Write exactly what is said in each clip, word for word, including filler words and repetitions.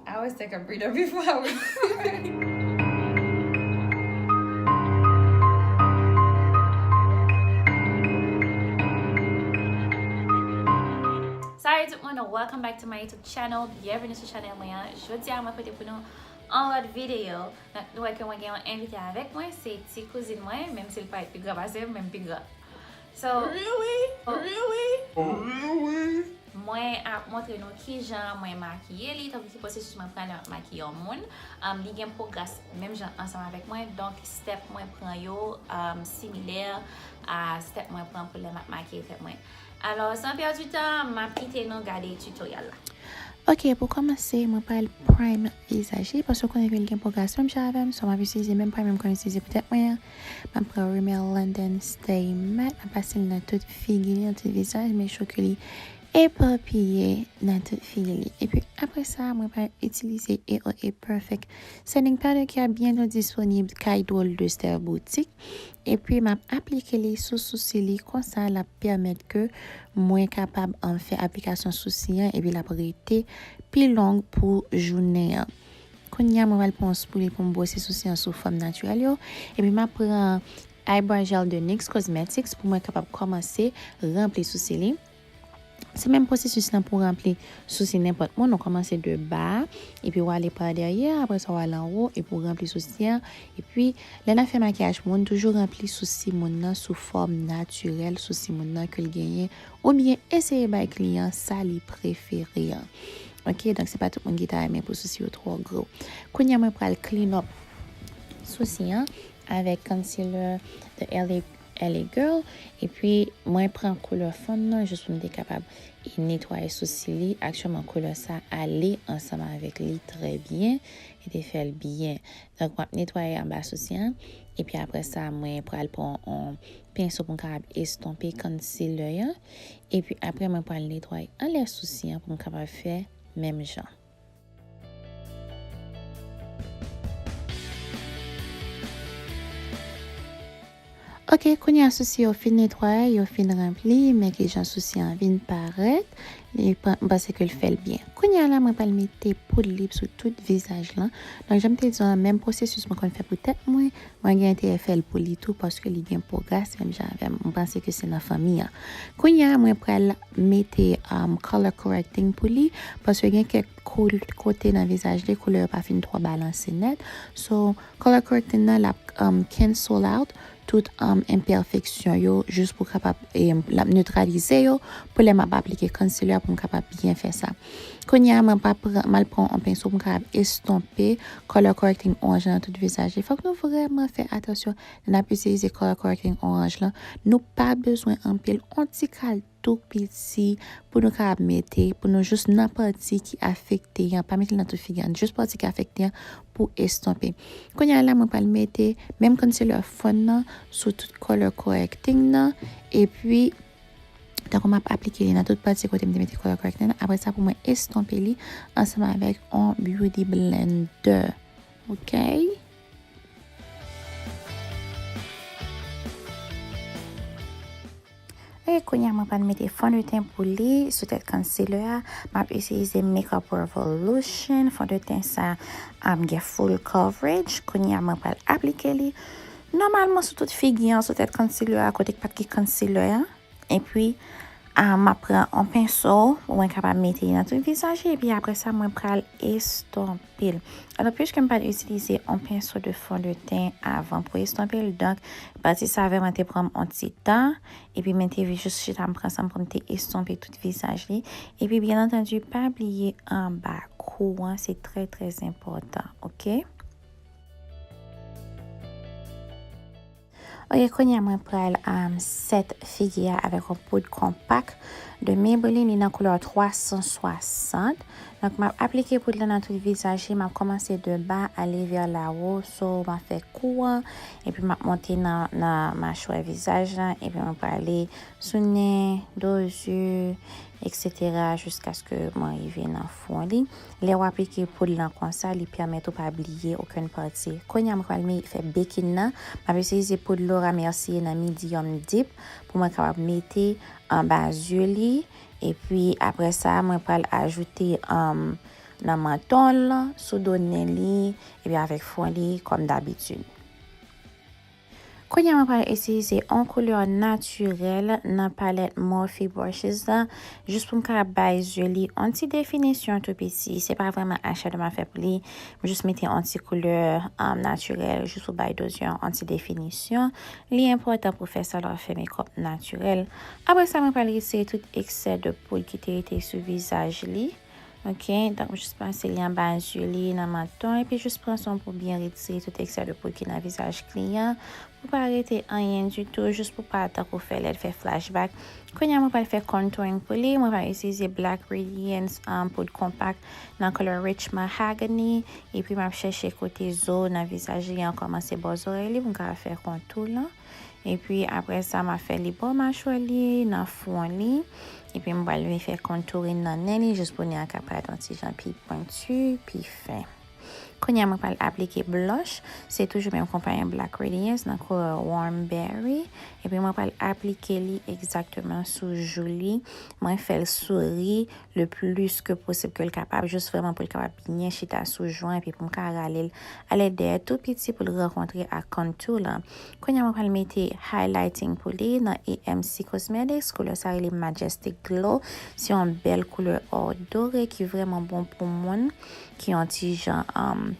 I always take a breather before I would. Salut tout moun, welcome back to my YouTube channel. Byenveni sou chanèl mwen an. Jodi a mwen pote pou nou yon lòt videyo. Donk nou wè ke mwen gen yon envite avèk mwen, se ti kouzin mwen, menm si l parèt pi gran pase m, men m pi gran. So, really? Oh. Really? Really? Mwen ap montre nou kijan mwen makiye li, tankou ki pwosesis mwen pran lè m ap makiye yon moun. Um, li gen pwogrès menm jan ansanm avèk mwen, donk step mwen pran yo, um, similè a step mwen pran pou lè m ap makiye tèt mwen. Alò, san pèdi tan, m ap kite nou gade tutorial la. Ok, pou kòmanse, mwen pral prime vizaj li, paske w konnen ke li gen pwogrès menm jan avè m, so m ap itilize menm prime m konn itilize pou tèt mwen an. M ap pran Rimmel London Stay Matte, m ap pase l nan tout figi li, nan tout vizaj, make sure ke li epapiye nan tout figi li. Epi apre sa, mwen pral itilize A O A Perfect Setting Powder ki ap byento disponib kay Drôle de Style Boutique. Epi m ap aplike li sou sousi li, konsa l ap pèmèt ke mwen kapab, um, fè aplikasyon sousi an, epi l ap rete pi long pou jounen an. Kounye a, mwen pral pran yon spoolie pou m bwose sousi an sou fòm natirèl yo. Epi m ap pran Eyebrow Gel de NYX Cosmetics pou mwen kapab kòmanse ranpli sousi li. Se menm pwosesis lan pou ranpli sousi nenpòt moun. Ou kòmanse de ba, epi w ale pa dèyè, apre sa w al anwo, epi w ranpli sousi an. Epi, lè n ap fè makiyaj pou moun, toujou ranpli sousi moun nan sou fòm natirèl, sousi moun nan ke l genyen, oubyen eseye bay kliyan sa li prefere an. Ok, donk se pa tout moun ki ta renmen pou sousi yo twò gwo. Kounye a, mwen pral clean up sousi an avèk concealer de L A, L A Girl. Epi, mwen pran koulè fonn nan jis pou m te kapab netwaye sousi li. Aktyèlman, koulè sa ale ansanm avèk li trè byen. Li te fè l byen. Donk, m ap netwaye anba sousi an. Epi apre sa, mwen pral pran yon penso pou m kapab estonpe concealer an. Epi apre, mwen pral netwaye anlè sousi an pou m kapab fè menm jan. Ok, kounye a sousi yo fin netwaye, yo fin ranpli, men ki jan sousi an vin parèt, li pa-, m panse ke l fè l byen. Kounye a la, mwen pral mete poud lip sou tout vizaj lan. Donk, jan m te di w, menm pwosesis mwen konn fè pou tèt mwen, mwen gen enterè fè l pou li tou, paske li gen pwogrès menm jan avè m. M panse ke se nan fanmi an. Kounye a, mwen pral mete, um, color correcting pou li, paske gen kèk kou-, kote nan vizaj li, koulè yo pa fin twò balanse nèt. So, color correcting nan, l ap, um, cancel out tout, um, enpèfeksyon yo, jis pou kapab, em, l ap netralize yo, pou lè m ap aplike concealer pou m kapab byen fè sa. Kounye a, mwen pa pran, m al pran yon penso pou m kapab estonpe color correcting orange nan tout vizaj li. Fòk nou vrèman fè atansyon lè n ap itilize color correcting orange lan. Nou pa bezwen anpil, yon ti kal tou piti pou nou kapab mete, pou nou jis nan pati ki afekte an, pa mete l nan tout figi an, jis pati ki afekte an pou estonpe. Kounye a la, mwen pral mete menm concealer fonn nan sou tout color correcting nan, epi tankou m ap aplike li nan tout pati kote m te mete color correcting nan, apre sa pou mwen estonpe li ansanm avèk yon beauty blender. Ok? E kounye a, mwen pral mete fondeten pou li sou tèt concealer a. M ap itilize Makeup Revolution. Fondeten sa, um, gen full coverage. Kounye a, mwen pral aplike li. Nòmalman, sou tout figi an, sou tèt concealer a, kote k pa t gen concealer a. Epi, um, m ap pran yon penso pou mwen kapab mete li nan tout vizaj li. Epi apre sa, mwen pral estonpe l. Alò, piske m pa t itilize yon penso de fondeten avan pou estonpe l, donk, pati sa vrèman te pran m yon ti tan. Epi mwen te jis chita m pran san m pou m te estonpe tout vizaj li. Epi, byen antandi, pa bliye anba kou an, se trè, trè enpòtan, ok? Ok, kounye a mwen pral, um, sèt figi a avèk yon poud konpak de Maybelline, li nan koulè twa san swasant. Donk, m ap aplike poud la nan tout vizaj li. M ap kòmanse de ba, ale vè lawo. So, m ap fè kou an, epi m ap monte nan, nan machwè vizaj la, epi mwen prale sou nen, do, zye, etsetera, jiskaske mwen rive nan fwon li. Lè w aplike poud lan konsa, li pèmèt ou pa bliye okenn pati. Kounye a, mwen pral me-, fè bekin nan. M ap itilize poud Laura Mercier nan Medium Deep pou mwen kapab mete anba zye li. Epi apre sa, mwen pral ajoute, um, nan manton l, sou do nen li, epi avèk fwon li, kòm dabitid. Kounye a, mwen pral itilize yon koulè natirèl nan palèt Morphe Brushes la, jis pou m ka bay zye li yon ti definisyon tou piti. Se pa vrèman eyeshadow m ap fè pou li, m jis mete yon ti koulè, um, natirèl, jis pou bay do zye yon ti definisyon. Li enpòtan pou fè sa lè w ap fè makeup natirèl. Apre sa, mwen pral retire tout eksè de poud ki te rete sou vizaj li. Ok, donk, jis pase li anba zye li, nan manton, epi jis pran swen pou byen retire tout eksè de poud ki nan vizaj kliyan, pou pa rete anyen ditou, jis pou pa tankou fè lèd, fè flashback. Kounye a, mwen pral fè contouring pou li. Mwen pral itilize Black Radiance, um, poud konpak nan couleur Rich Mahogany. Epi, m ap chèche kote zo nan vizaj li an kòmanse bò zòrèy li, pou m ka fè kontou lan. Epi, apre sa, m ap fè li bò machwè li, nan fwon li. Epi, m pral vin fè contouring nan nen li, jis pou nen an ka parèt yon ti jan pi pwenti, pi fen. Kounye a, mwen pral aplike blush. Se toujou menm konpayi Black Radiance nan koulè Warm Berry. Epi, mwen pral aplike li egzakteman sou jou li. Mwen fè l souri le plus que possible ke l kapab, jis vrèman pou l kapab byen chita sou jou an, epi pou m ka rale l alè dèyè tou piti pou l rankontre ak contour lan. Kounye a, mwen pral mete highlighting pou li nan E M C Cosmetics. Koulè sa rele Majestic Glow. Se yon bèl koulè or dore ki vrèman bon pou moun ki yon ti jan, um,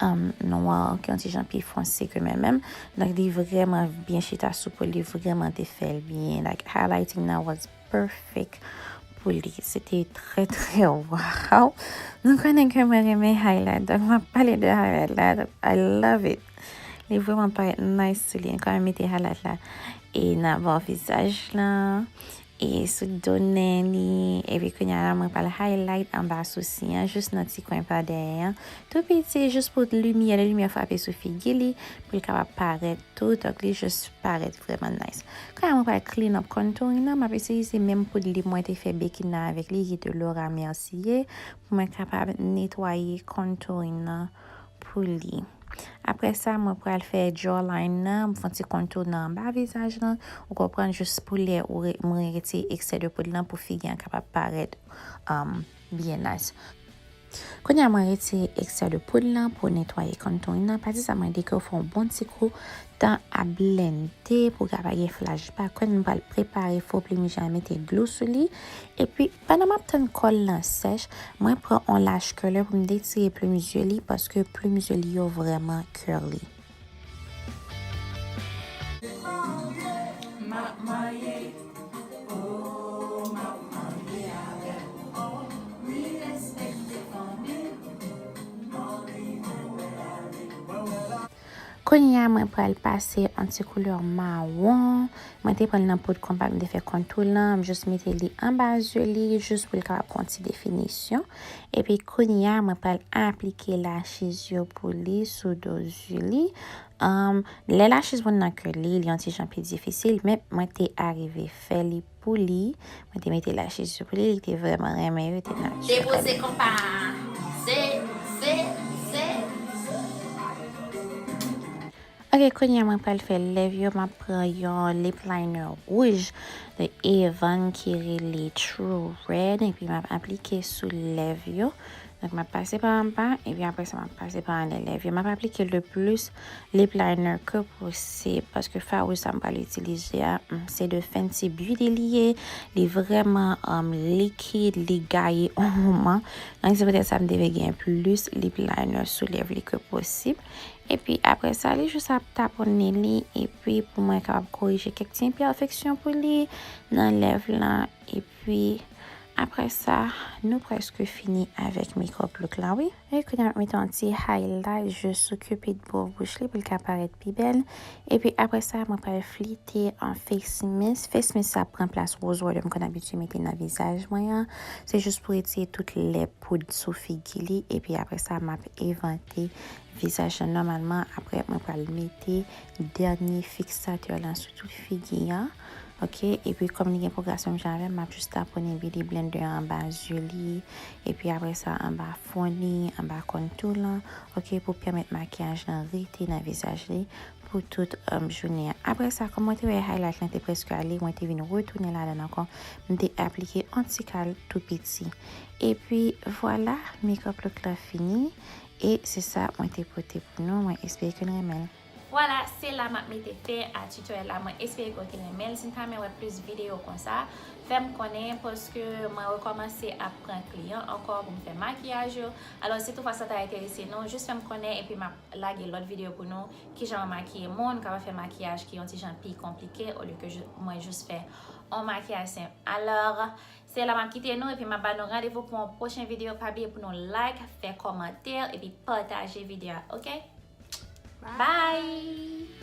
um, nwa, ki yon ti jan pi fonse ke mwen menm. Donk, li vrèman byen chita sou po, li vrèman te fè l byen. Like, highlighting nan was perfect pou li. Se te trè, trè wow. Nou konnen ke mwen renmen highlight. Donk, m ap pale de highlight la. I love it. Li vrèman parèt nice sou li. Ankò, mwen mete highlight la. E nan bò vizaj lan. E sou do nen li. Epi kounye a la, mwen pral highlight anba sousi an, jis nan ti kwen pa dèyè an. Tou piti, jis pou limyè, lè limyè frape sou figi li, pou li kapab parèt tou. Donk, li jis parèt vrèman nice. Kounye a, mwen pral clean up contouring nan. M ap itilize menm poud li mwen te fè bekin nan avèk li, ki de Laura Mercier, pou mwen kapab netwaye contouring nan pou li. Apre sa, mwen pral fè jawline nan, m fè yon ti contour nan anba vizaj lan. Ou konprann, jis pou lè ou re-, mwen retire eksè de poud lan pou figi an kapab parèt, um, byen nice. Kounye a, mwen retire eksè de poud lan pou netwaye contouring nan. Pati sa, mwen di ke w fè yon bon ti kou tan ap blende pou ka pa gen flashback. Kounye a, mwen pral prepare fo plim jan, mete glou sou li. Epi, pandan m ap tann kòl lan sèch, mwen pran yon lash curler pou m detire plim zye li, paske plim zye li yo vrèman curly. Kounye a, mwen pral pase yon ti koulè mawon. Mwen te pran l nan poud konpak, m te fè contour lan, m jis mete li anba zye li, jis pou l kapab pran ti definisyon. Epi kounye a, mwen pral aplike lashes yo pou li sou do zye li. Um, lè lashes moun nan curly, li yon ti jan pi difisil, men mwen te arive fè li pou li. Mwen te mete lashes yo pou li, li te vrèman renmen yo, te natirèl. Depoze konpa. Se, se, se. Ok, kounye a mwen pral fè lèv yo. M ap pran yon lip liner wouj de Avon ki rele True Red, epi m ap aplike sou lèv yo. Donk, m ap pase pa anba, epi apre sa, m ap pase pa anlè lèv yo. M ap aplike le plis lip liner ke posib, paske fawouj sa m pral itilize a, mm, se de Fenty Beauty li ye. Li vrèman, um, likid, li gaye yon moman. Donk, se poutèt sa m te vle gen plis lip liner sou lèv li ke posib. Epi apre sa, li jis ap taponnen li, epi pou mwen kapab korije kèk ti enpèfeksyon pou li nan lèv lan. Epi apre sa, nou prèske fini avèk makeup look la, wi. E kounye a, m ap mete yon ti highlight jis sou cupid bow bouch li pou l ka parèt pi bèl. Epi apre sa, mwen pral flite an face mist. Face mist sa pran plas rose water m konn abitye mete nan vizaj mwen an. Se jis pou retire tout lè poud sou figi li. Epi apre sa, m ap evante vizaj lan nòmalman. Apre, mwen pral mete dènye fiksatè lan sou tout figi an. Ok, epi kòm li gen pwograsyon menm jan avè m, m ap jis taponnen Beauty Blender anba zye li, epi apre sa anba fwon li, anba contour lan, ok, pou pèmèt makiyaj lan rete nan vizaj li, pou tout um, jounen an. Apre sa, kòm mwen te wè highlight lan te prèske ale, mwen te vin retounen ladan l ankò. M te aplike yon ti kal tou piti. Epi vwala, makeup look la fini. E se sa mwen te pote pou nou. Mwen espere ke n renmen l. Vwala, se la m ap mete fen a tutorial la. Mwen espere ke w te renmen l. Si n ta renmen wè plis videyo konsa, fè m konnen paske mwen rekòmanse ap pran kliyan ankò pou m fè makiyaj yo. Alò, si toutfwa sa ta enterese nou, jis fè m konnen epi m ap lage lòt videyo pou nou, kijan mwen makiye moun, m kapab fè makiyaj ki yon ti jan pi konplike olye ke mwen jis fè yon makiyaj senp. Alò, se la m ap kite nou epi m ap ba nou randevou pou yon pwochen videyo. Pa bliye pou nou like, fè kòmantè epi pataje videyo a, oke? Bye!